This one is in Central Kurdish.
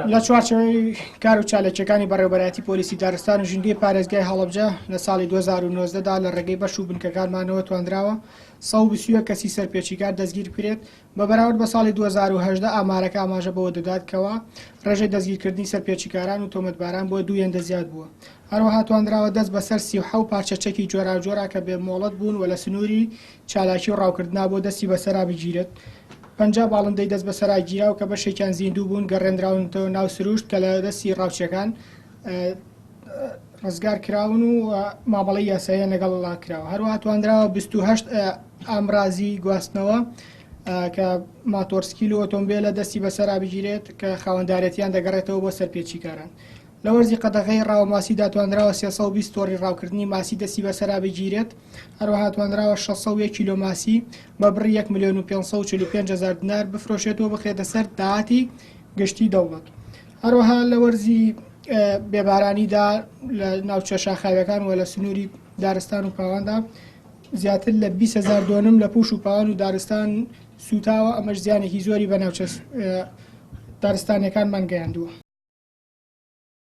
لە چوارچێوەی کار و چالاکییەکانی بەڕێوەبەرایەتی پۆلیسی دارستان و ژینگەی پارێزگای هەڵەبجە لە ساڵی 2019 دا لە ڕێگەی بەش و بنکەکانمانەوە توانراوە 121 کەسی سەرپێچیکار دەستگیر بکرێت بە بەراورد بە ساڵی 2018 ئامارەکە ئاماژە بەوە دەدات کەوا ڕێژەی دەستگیرکردنی سەرپێچیکاران و تۆمەتباران بۆ دوو هێندە زیاد بووە هەروەها توانراوە دەست بەسەر 37 پارچە چەکی جۆراوجۆرا کە بێ مۆڵەت بوون و لە سنووری چالاکی و ڕاوکردنا بۆ دەستی بەسەرا بگیرێت. 50 باڵندەی دەست بەسەرا گیراو کە بەشێکیان زیندوو بوون گەڕێنراونەتەوە ناو سروشت کە لە دەستی ڕاوچیەکان ڕزگار کراون و مامەڵەی یاساییان لەگەڵ کراوە. هەروەها توانراوە 28 ئامرازی گواستنەوە کە ماتۆرسکیل و ئۆتۆمبێلە دەستی بەسەرا بگیرێت کە خاوەندارێتیان دەگەڕێتەوە بۆ سەرپێچیکاران. لە وەرزی قەدەغەی ڕاوەماسیدا توانراوە 320 تۆڕی ڕاوکردنی ماسی دەستی بەسەرا بگیرێت، هەروەها توانراوە 601 کیلۆ ماسی بە بڕی 1 ملیۆن و 545 هەزار دینار بفرۆشێت و بخرێتە سەر داهاتی گشتی دەوڵەت. هەروەها لە وەرزی بێبارانیدا لە ناوچە شاخاویەکان و لە سنووری دارستان و پاواندا زیاتر لە 20 هەزار دۆنم لە پوش و پاوان و دارستان سووتاوە، ئەمەش زیانێکی زۆری بە ناوچە دارستانیەکانمان گەیاندووە.